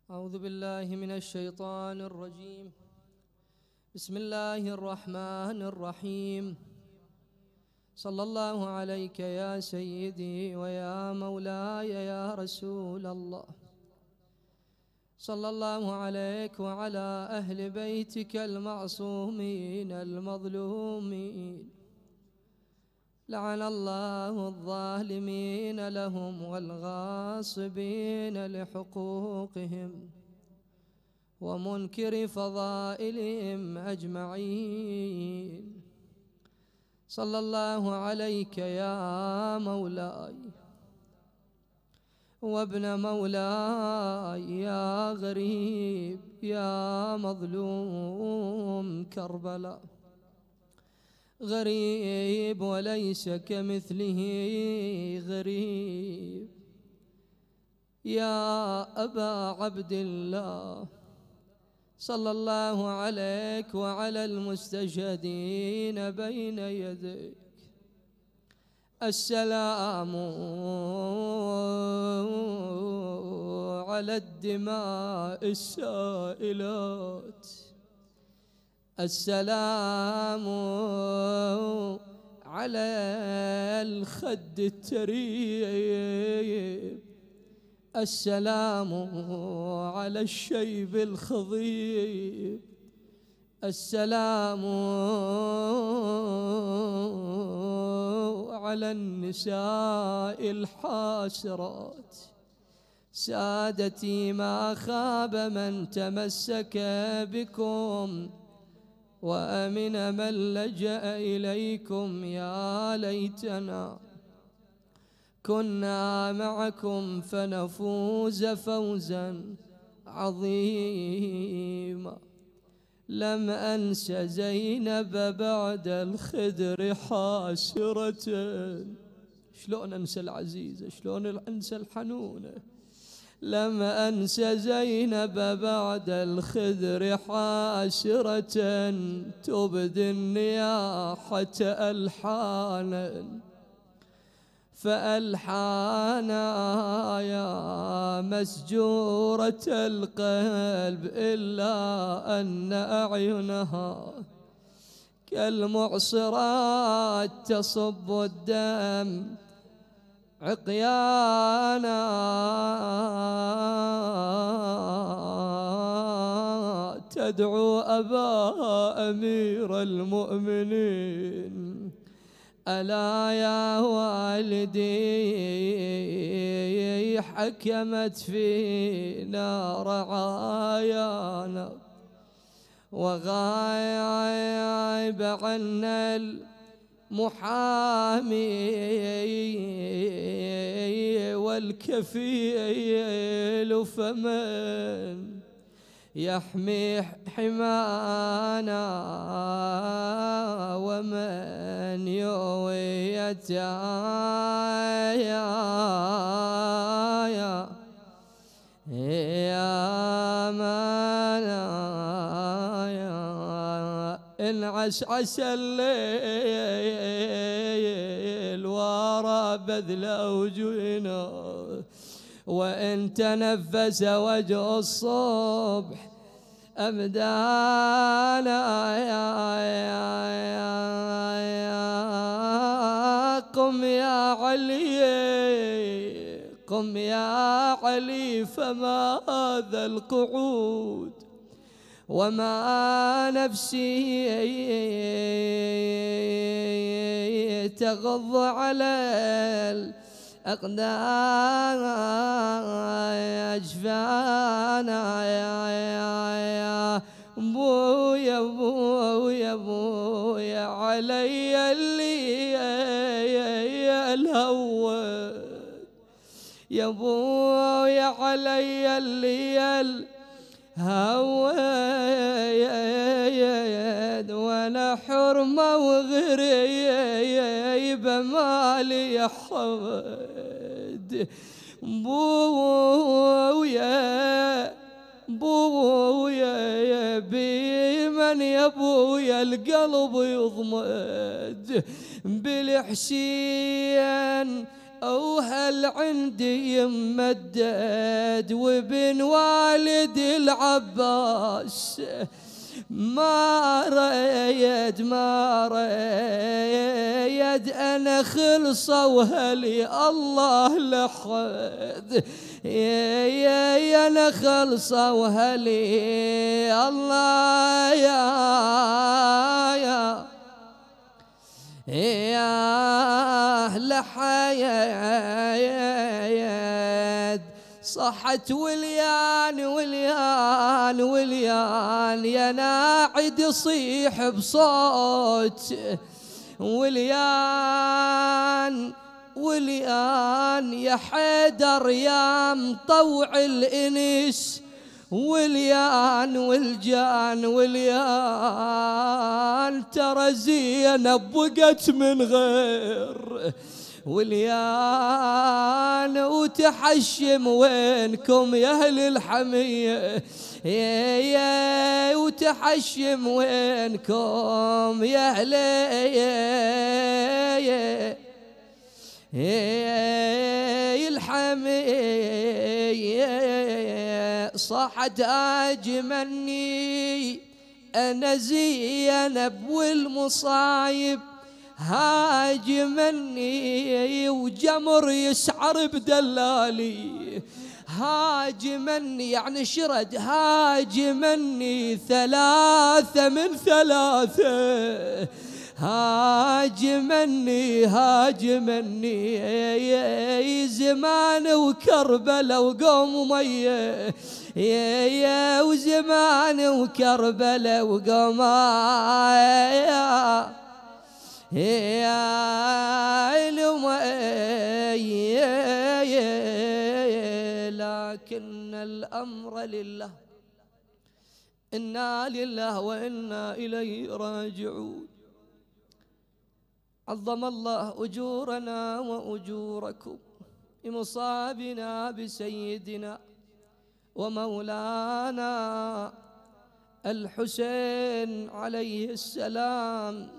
أعوذ بالله من الشيطان الرجيم. بسم الله الرحمن الرحيم. صلى الله عليك يا سيدي ويا مولاي يا رسول الله. صلى الله عليك وعلى أهل بيتك المعصومين المظلومين. لعن الله الظالمين لهم والغاصبين لحقوقهم ومنكر فضائلهم أجمعين. صلى الله عليك يا مولاي وابن مولاي يا غريب يا مظلوم كربلاء. غريب وليس كمثله غريب. يا أبا عبد الله صلى الله عليك وعلى المستشهدين بين يديك. السلام على الدماء السائلات. السلام على الخد التريب. السلام على الشيب الخضيب. السلام على النساء الحاسرات. سادتي ما خاب من تمسك بكم وأمن من لجأ إليكم. يا ليتنا كنا معكم فنفوز فوزا عظيما. لم أنس زينب بعد الخدر حاسرة. شلون أنسى العزيزة، شلون أنسى الحنونة. لم أنس زينب بعد الخدر حاسرة. تبدي النياحة ألحانا فألحانا يا مسجورة القلب إلا أن أعينها كالمعصرات تصب الدم عقيانا. تدعو أبا أمير المؤمنين ألا يا والدي حكمت فينا رعايانا وغايب عنا المحامي والكفيل. فمن يحمي حمانا ومن يوي يتايا. يا منايا إن عسعس الليل ورا بذل أوجهنا وإن تنفس وجه الصبح أمدانا. قم يا علي قم يا علي فما هذا القعود وما نفسي تغض على أقدام أجفانا. يا بويا بويا بويا علي اللي الهوى. يا بويا علي اللي الهوى وانا حرمة وغريبة مالي حمد. بويا بويا بمن يا بويا القلب يضمد بالحسين وهل عندي يمدد وابن والد العباس ما ريد أنا خلصة وهلي الله لحد يا أنا خلصة وهلي الله يا لحيد صحت وليان يا ناعد صيح بصوت وليان يا حيدر يا مطوع الإنس وليان ترى زينب بقت من غير وليان وتحشم وينكم يا أهل الحمية وتحشم وينكم يا أهل الحمية صحت أجمني أنا زينب والمصايب هاجمني وجمر يسعر بدلالي هاجمني يعني شرد هاجمني 3 من 3 هاجمني زمان وكربلة وقوم مية يا وزمان وكربلة وقوم يا علم لكن الأمر لله إنا لله وإنا إليه راجعون. عظم الله أجورنا وأجوركم بمصابنا بسيدنا ومولانا الحسين عليه السلام،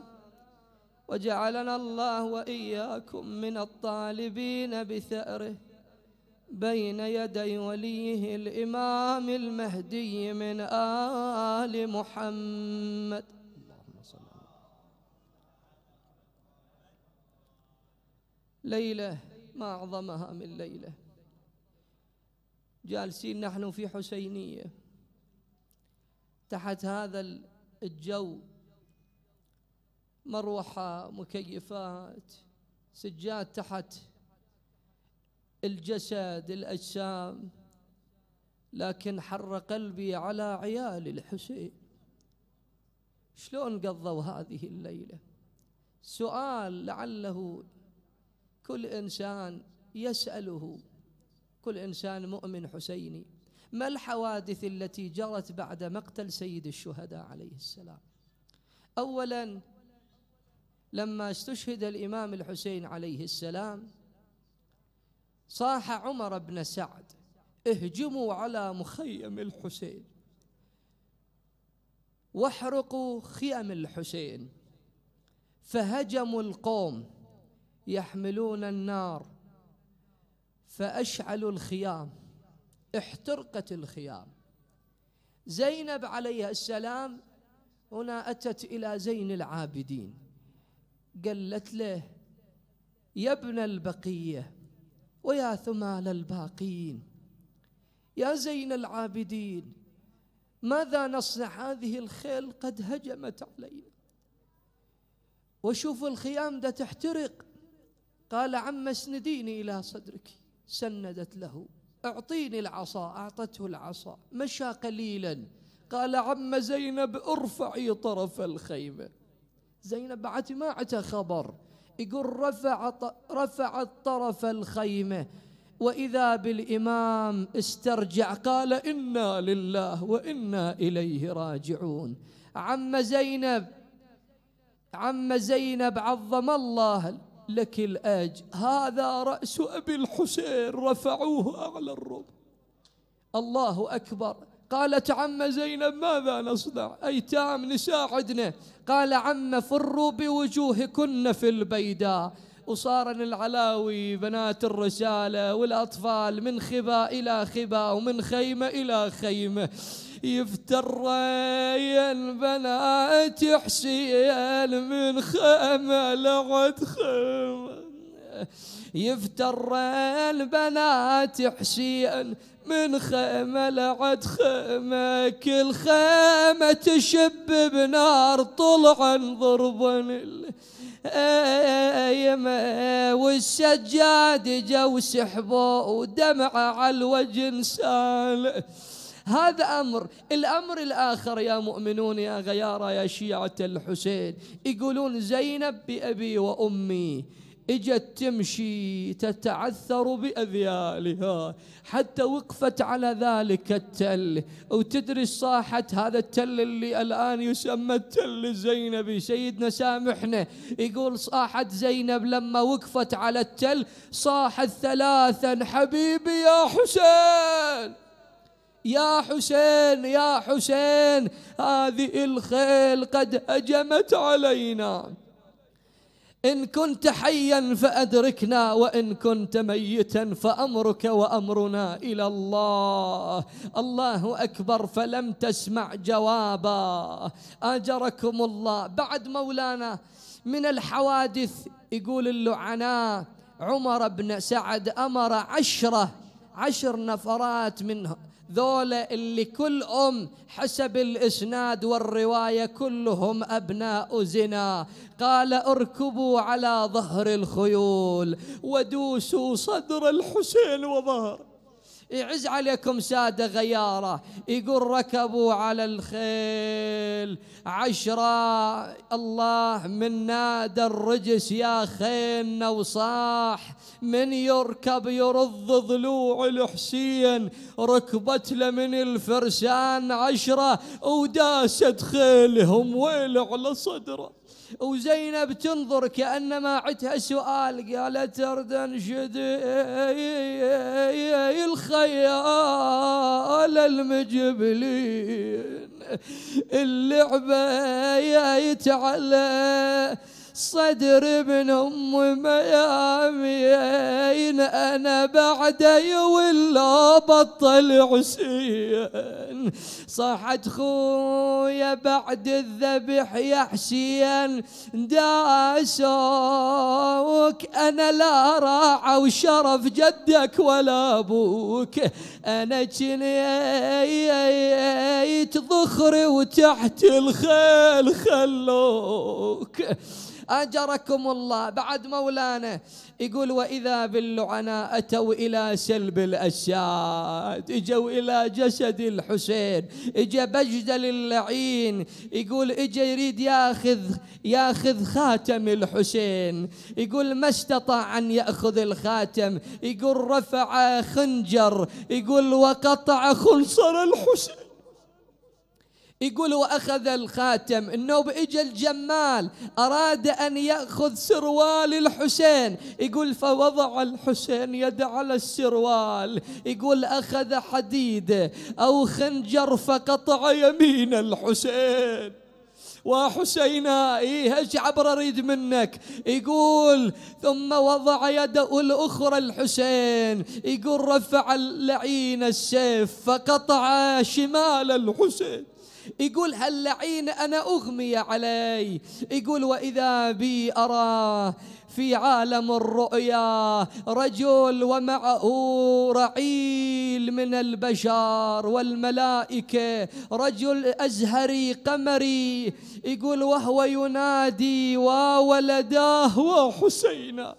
وجعلنا الله وإياكم من الطالبين بثأره بين يدي وليه الإمام المهدي من آل محمد. ليلة ما أعظمها من ليلة، جالسين نحن في حسينية تحت هذا الجو، مروحة، مكيفات، سجاد تحت الجسد، الأجسام، لكن حر قلبي على عيال الحسين. شلون قضوا هذه الليلة؟ سؤال لعله كل إنسان يسأله، كل إنسان مؤمن حسيني: ما الحوادث التي جرت بعد مقتل سيد الشهداء عليه السلام؟ أولاً لما استشهد الإمام الحسين عليه السلام صاح عمر بن سعد: اهجموا على مخيم الحسين واحرقوا خيم الحسين. فهجموا القوم يحملون النار فأشعلوا الخيام، احترقت الخيام. زينب عليها السلام هنا أتت إلى زين العابدين، قالت له: يا ابن البقية ويا ثمال الباقين، يا زين العابدين، ماذا نصنع؟ هذه الخيل قد هجمت علينا وشوف الخيام ده تحترق. قال: عم اسنديني إلى صدرك. سندت له. اعطيني العصا. أعطته العصا. مشى قليلا قال: عم زينب ارفعي طرف الخيمة. زينب بعد ما عتها خبر، يقول رفعت طرف الخيمة وإذا بالإمام استرجع، قال: إنا لله وإنا إليه راجعون. عم زينب عظم الله لك الأجر، هذا رأس أبي الحسين رفعوه أعلى الرب. الله أكبر. قالت عم زينب: ماذا نصنع؟ أيتام نساعدنا. قال: عم فروا بوجوهكن في البيداء وصار العلاوي بنات الرسالة والأطفال من خبا إلى خبا ومن خيمة إلى خيمة يفترين بنات حسين من خيمة لعد خيمة، يفترين بنات حسين من خيمة لعد خيمة، كل خيمة تشب بنار طلعا ضربا والسجاد جو سحبه ودمعه على الوجه سال. هذا أمر. الأمر الآخر يا مؤمنون يا غيارى يا شيعة الحسين، يقولون زينب بأبي وأمي اجت تمشي تتعثر بأذيالها حتى وقفت على ذلك التل، وتدرس صاحة هذا التل اللي الآن يسمى التل الزينبي. سيدنا سامحنا يقول صاحت زينب لما وقفت على التل صاحت ثلاثا: حبيبي يا حسين، يا حسين، يا حسين، هذه الخيل قد هجمت علينا، إن كنت حيا فأدركنا وإن كنت ميتا فأمرك وأمرنا إلى الله. الله أكبر. فلم تسمع جوابا. أجركم الله. بعد مولانا من الحوادث يقول اللعناء عمر بن سعد أمر 10 نفرات منهم ذولا اللي كل حسب الإسناد والرواية كلهم أبناء زنا، قال: اركبوا على ظهر الخيول ودوسوا صدر الحسين وظهر. يعز عليكم سادة غيارة. يقول ركبوا على الخيل 10. الله من نادى الرجس يا خيلنا وصاح، من يركب يرض ضلوع الحسين، ركبت له من الفرسان 10 وداست خيلهم ويل على صدره. وزينب تنظر كأنما عتها سؤال، قالت: ارد انشد الخيال المجبلين، اللعبة يتعلى صدر ابن ميامين، أنا بعدي ولا بطل حسين. صاحت خويا بعد الذبح يا حسين داسوك، أنا لا راعى وشرف جدك ولا أبوك، أنا جنيت ظخري وتحت الخيل خلوك. أجركم الله. بعد مولانا يقول: وإذا باللعناء أتوا إلى سلب الأجساد، إجوا إلى جسد الحسين، إجا بجدل اللعين، يقول إجا يريد ياخذ خاتم الحسين، يقول ما استطاع أن يأخذ الخاتم، يقول رفع خنجر، يقول وقطع خنصر الحسين، يقول وأخذ الخاتم. النوب إجا الجمال أراد أن يأخذ سروال الحسين، يقول فوضع الحسين يد على السروال، يقول أخذ حديد أو خنجر فقطع يمين الحسين. وحسينا ايش عبر اريد منك، يقول ثم وضع يده الاخرى الحسين، يقول رفع اللعين السيف فقطع شمال الحسين، يقول هاللعين أنا أغمي علي، يقول وإذا بي أرى في عالم الرؤيا رجل ومعه رعيل من البشر والملائكة، رجل أزهري قمري، يقول وهو ينادي وولداه وحسينا،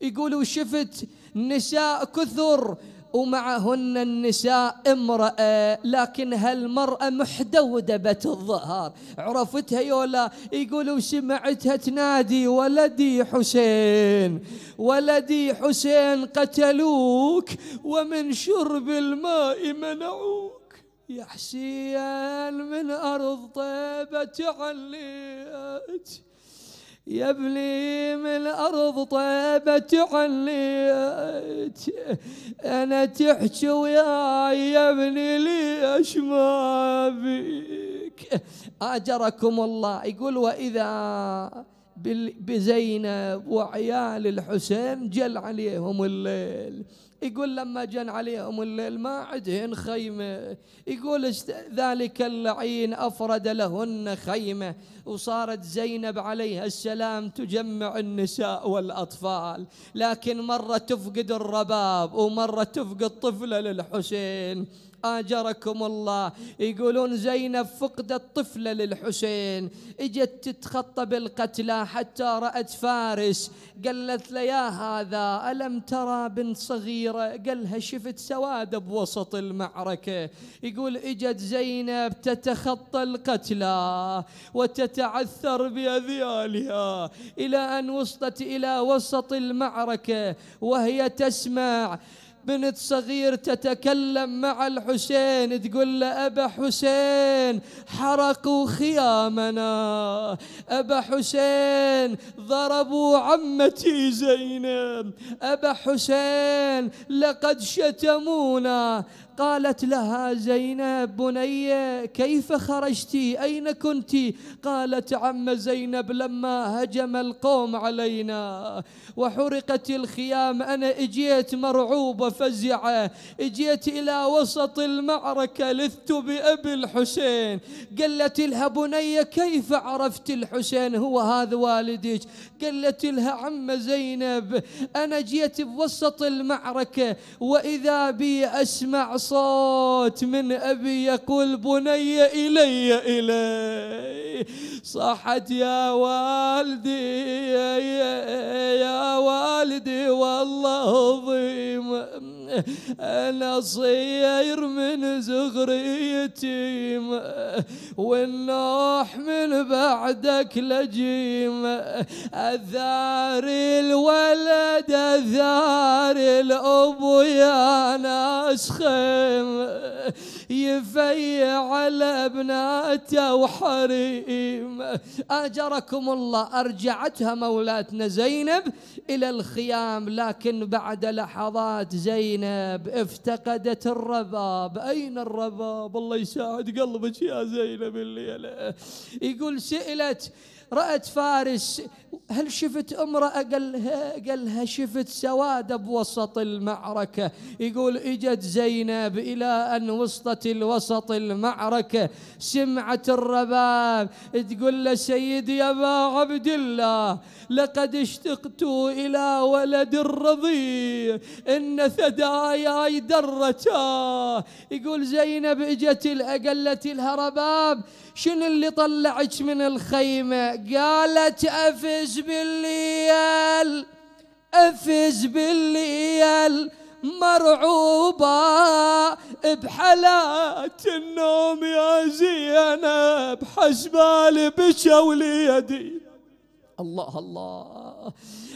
يقول وشفت نساء كثر ومعهن النساء امرأة، لكن هالمرأة محدودبة الظهر، عرفتها يولا، يقولوا سمعتها تنادي ولدي حسين، ولدي حسين قتلوك ومن شرب الماء منعوك، يا حسين من أرض طيبة تعليت، يا ابني من أرض طيبة تعليت، أنا تحكي وياي يا ابني ليش ما بيك. أجركم الله. يقول وإذا بزينب وعيال الحسين جل عليهم الليل. يقول لما جن عليهم الليل ما عندهن خيمة، يقول ذلك اللعين أفرد لهن خيمة، وصارت زينب عليها السلام تجمع النساء والأطفال، لكن مرة تفقد الرباب ومرة تفقد طفلة للحسين. آجركم الله. يقولون زينب فقدت طفلة للحسين، اجت تتخطى بالقتلى حتى رأت فارس، قالت له يا هذا ألم ترى بنت صغيرة؟ قالها شفت سواد بوسط المعركة. يقول اجت زينب تتخطى القتلى وتتعثر بأذيالها إلى أن وصلت إلى وسط المعركة وهي تسمع بنت صغير تتكلم مع الحسين، تقول له أبا حسين حرقوا خيامنا، أبا حسين ضربوا عمتي زينب، أبا حسين لقد شتمونا. قالت لها زينب بني كيف خرجتي؟ أين كنت؟ قالت عم زينب لما هجم القوم علينا وحرقت الخيام أنا اجيت مرعوبة فزعة، اجيت إلى وسط المعركة لثت بأبي الحسين. قالت لها بني كيف عرفت الحسين هو هذا والدك؟ قالت لها عم زينب أنا جيت بوسط المعركة وإذا بي أسمع صوت من أبي يقول بني إلي. صاحت يا والدي يا والدي والله عظيم، أنا صير من زغري يتيم والنوح من بعدك لجيم، أثار الولد أثار الأب يا ناس خيم، يفيع على ابناته وحريم. آجركم الله. أرجعتها مولاتنا زينب إلى الخيام، لكن بعد لحظات زينب افتقدت الرباب. أين الرباب؟ الله يساعد قلبك يا زينب الليلة. يقول سئلت رأت فارس هل شفت امرأة؟ قالها شفت سواد بوسط المعركة. يقول اجت زينب إلى أن وصلت الوسط المعركة سمعت الرباب، تقول له سيدي يا أبا عبد الله لقد اشتقت إلى ولد الرضيع إن ثداياي درتا. يقول زينب اجت قالت لها رباب شنو اللي طلعك من الخيمة؟ قالت أفز بالليل أفز بالليل مرعوبة بحالات النوم يا زينب حسبالي بشولي يدي. الله الله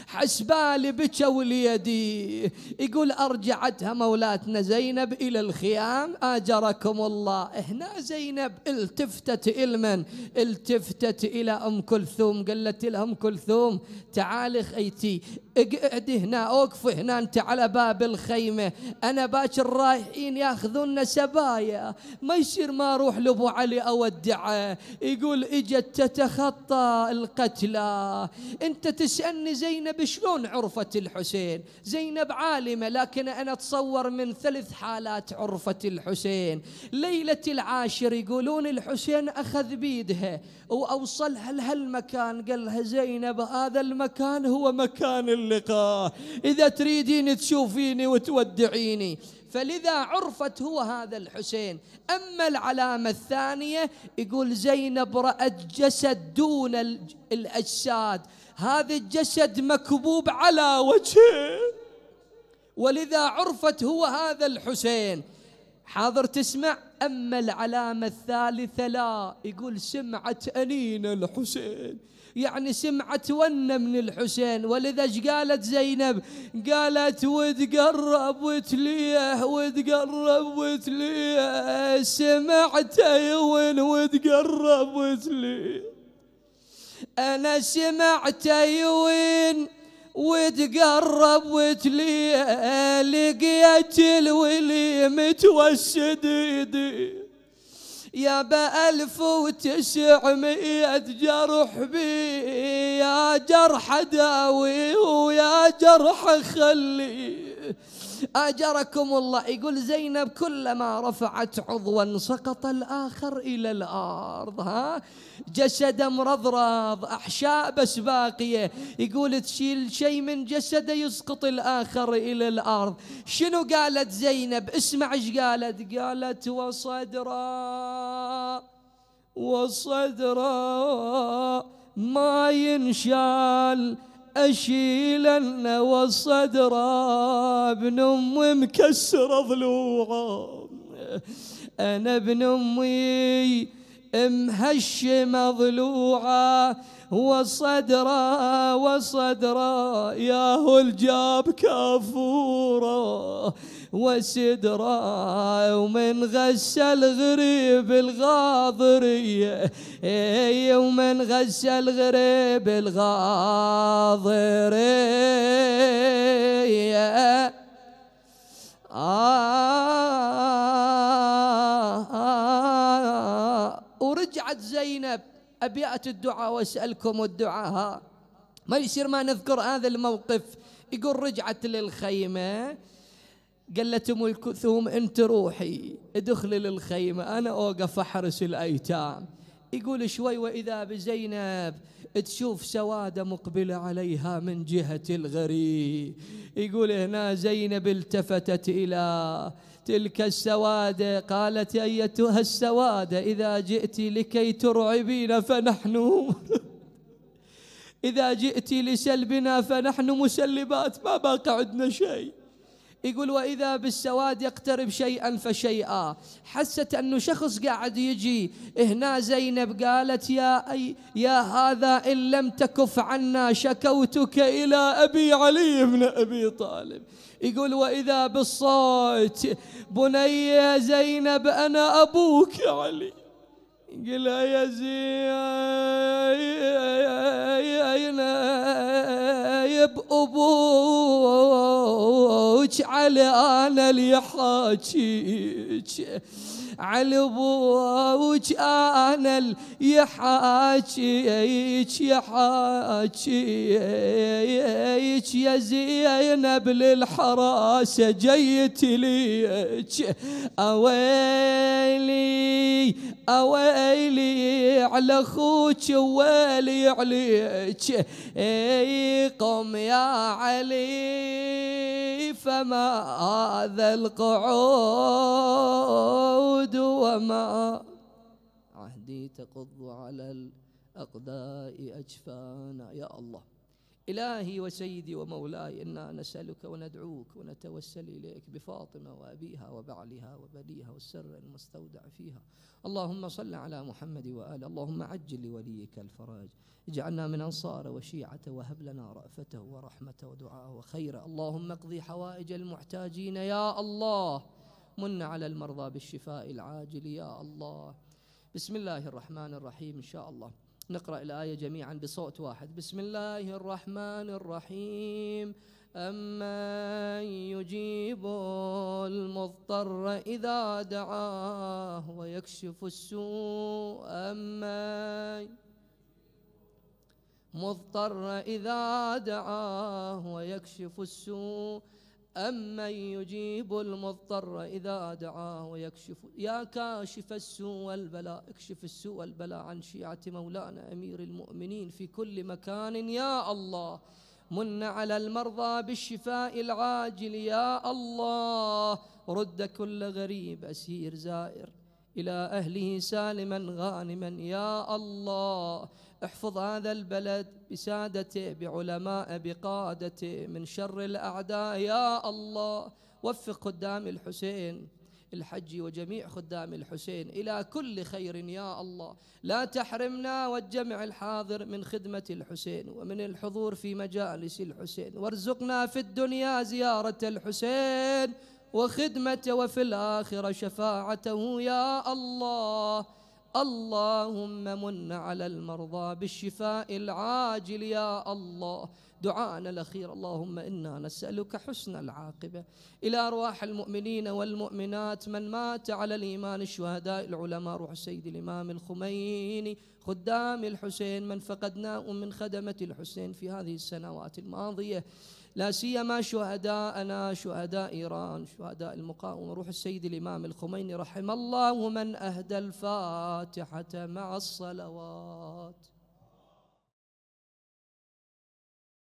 حسبالي بشولي يدي. يقول أرجعتها مولاتنا زينب إلى الخيام. آجركم الله. هنا زينب التفتت إلى من؟ التفتت إلى أم كلثوم. قالت لها أم كلثوم تعالي خيتي اقعد هنا اوقف هنا انت على باب الخيمة، انا باكر رايحين ياخذون سبايا ما يصير ما اروح لابو علي اودعه. يقول اجت تتخطى القتلى. انت تسألني زينب شلون عرفت الحسين؟ زينب عالمة، لكن انا اتصور من 3 حالات عرفت الحسين. ليلة العاشر يقولون الحسين اخذ بيدها واوصلها لهالمكان، قال لها زينب هذا المكان هو مكان اللقاء، إذا تريدين تشوفيني وتودعيني. فلذا عرفت هو هذا الحسين. أما العلامة الثانية يقول زينب رأت جسد دون الأجساد، هذا الجسد مكبوب على وجهه، ولذا عرفت هو هذا الحسين. حاضر تسمع. أما العلامة الثالثة لا، يقول سمعت أنين الحسين، يعني سمعت ون من الحسين. ولذا ايش قالت زينب؟ قالت وتقرب وتليه وتقرب وتليه، سمعت يون وتقرب وتليه، أنا سمعت يون وتقرب وتليه، لقيت الولي متوسد يدي، يا ب1900 جرح بي، يا جرح داوي ويا جرح خلي. آجركم الله. يقول زينب كلما رفعت عضوا سقط الآخر إلى الأرض. جسد مرضرض، أحشاء بس باقية. يقول تشيل شيء من جسده يسقط الآخر إلى الأرض. شنو قالت زينب؟ اسمع ايش قالت. قالت وصدرا ما ينشال أشيلن، وصدرا ابن أمي مكسر ضلوعه. أنا ابن أمي مهشم ضلوعه، وصدرا ياهو الجاب كافوره، وسدرا ومن غسل غريب الغاضرية، ومن غسل غريب الغاضرية. ورجعت زينب. أبيات الدعاء واسألكم الدعاء، ما يصير ما نذكر هذا الموقف. يقول رجعت للخيمة، قالت أم الكلثوم أنت روحي ادخلي للخيمة أنا أوقف أحرس الأيتام. يقول شوي وإذا بزينب تشوف سوادة مقبلة عليها من جهة الغري. يقول هنا زينب التفتت إلى تلك السوادة قالت أيتها السوادة إذا جئت لكي ترعبين فنحن إذا جئت لسلبنا فنحن مسلبات، ما باقي عندنا شيء. يقول وإذا بالسواد يقترب شيئا فشيئا. حست أنه شخص قاعد يجي هنا. زينب قالت يا هذا إن لم تكف عنا شكوتك إلى أبي علي بن أبي طالب. يقول وإذا بالصوت بني زينب أنا أبوك علي. يقول يا زينب أبوك علي أنا اللي حاجيك، على أبوك أنا اللي حاجيك، يا زينب للحراسة جيت ليك. أويلي أويلي على أخوك وويلي عليك. قم يا علي فما هذا القعود وما عهدي تقض على الأقداء أجفانا. يا الله إلهي وسيدي ومولاي إنا نسألك وندعوك ونتوسل إليك بفاطمة وأبيها وبعلها وبنيها والسر المستودع فيها. اللهم صل على محمد وآله. اللهم عجل لوليك الفرج، اجعلنا من أنصار وشيعته، وهب لنا رأفته ورحمته ودعاءه وخيره. اللهم اقضي حوائج المحتاجين يا الله، من على المرضى بالشفاء العاجل يا الله. بسم الله الرحمن الرحيم. إن شاء الله نقرأ الآية جميعا بصوت واحد. بسم الله الرحمن الرحيم. أمن يجيب المضطر إذا دعاه ويكشف السوء، أمن مضطر إذا دعاه ويكشف السوء، أمن يجيب المضطر إذا دعاه ويكشف. يا كاشف السوء والبلاء اكشف السوء والبلاء عن شيعة مولانا أمير المؤمنين في كل مكان يا الله. من على المرضى بالشفاء العاجل يا الله. رد كل غريب أسير زائر إلى أهله سالما غانما يا الله. احفظ هذا البلد بسادته بعلماء بقادته من شر الأعداء يا الله. وفق خدام الحسين الحج وجميع خدام الحسين إلى كل خير يا الله. لا تحرمنا والجمع الحاضر من خدمة الحسين ومن الحضور في مجالس الحسين، وارزقنا في الدنيا زيارة الحسين وخدمته، وفي الآخرة شفاعته يا الله. اللهم من على المرضى بالشفاء العاجل يا الله. دعاءنا الأخير: اللهم إنا نسألك حسن العاقبة. إلى أرواح المؤمنين والمؤمنات من مات على الإيمان، الشهداء، العلماء، روح السيد الإمام الخميني، خدام الحسين، من فقدناه من خدمة الحسين في هذه السنوات الماضية، لا سيما شهداءنا، شهداء إيران، شهداء المقاومة، روح السيد الإمام الخميني رحم الله من أهدى الفاتحة مع الصلوات.